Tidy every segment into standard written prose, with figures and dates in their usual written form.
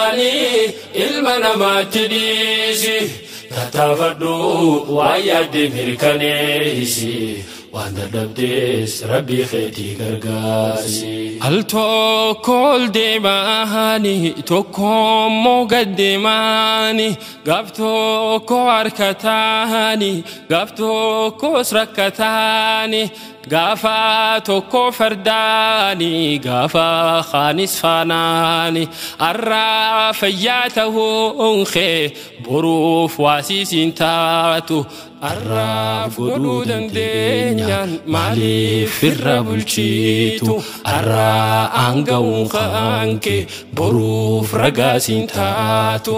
Ilma namaatti dhiisi tattaafadhu waan yaadde mirkaneessi waan dadhabdees rabbii keetii gargaarsi. Al tokko ol deemaani tokko immoo gad deemaani gaaf tokko harkataani gaaf tokkos rakkataani gaafa tokko fardaani gaafa kaanis faanaani arraa fayyaa ta'uun kee boruuf waasiisiin taatu arraaf godhuu dandeenyaan maaliif irra bulchitu arraa aanga'uun kaanke boruuf ragaasiin taatu.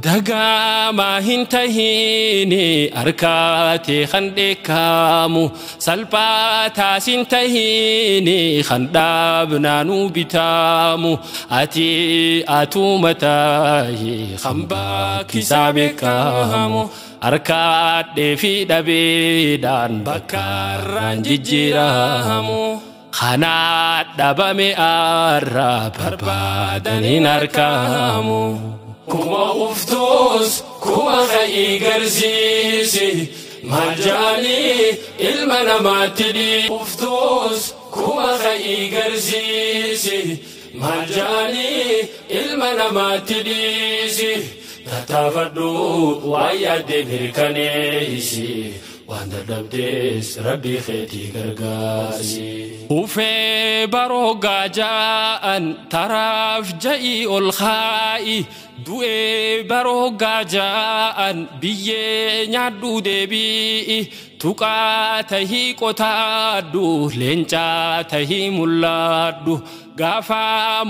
Dagaamaa hin tahiini harkaatee kan dheekkamu salphaataas hin tahiini kan dhaabnaanuu bitaamu ati atuma tahi kan bakkisaa beekamu harkaadhee fi dhabeedhaan bakkaarraan jijjiiramu. Kanaa dhabame arraa barbaadaniin argamu. Kuma uftuus kuma ka'ii garsiisi maal ja'anii ilma namaatti uftuus kuma ka'ii garsiisi maal ja'anii ilma namaatti dhiisi tattaafadhu waan yaadde mirkaneessi waan dadhabdees rabbii keetii gargaarsi. Ufee baroo gaaja'an taraaf ja'ii ol kaa'i du'ee baroo gaaja'an biyyee nyaadhu deebi'i tuqaa tahii qotaadhu leencaa tahii mul'adhu gaafa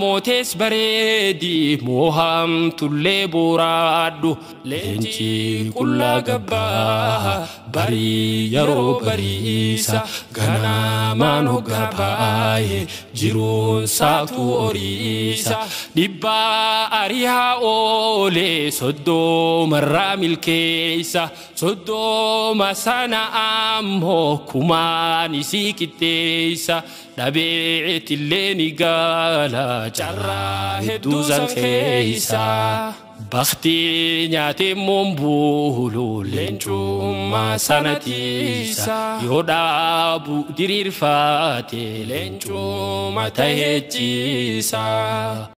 mootees bareedi moohamtullee booraadhu leenci qullaa gabbaa barii yeroo bariisa ganaamaan hoggaa baay'ee jiruun saaqtuu horiisa dhibbaa ariyaa oolee soddomarraa milkeessa soddoma sana ammoo kumaan isii qixxeessa dhabeetillee ni gaala carraa hedduu san keessa. Bakti nyaatee moombuulu leencummaa sana tiisa yoo dhaabu diriirfaate leencummaa tahee ciisa.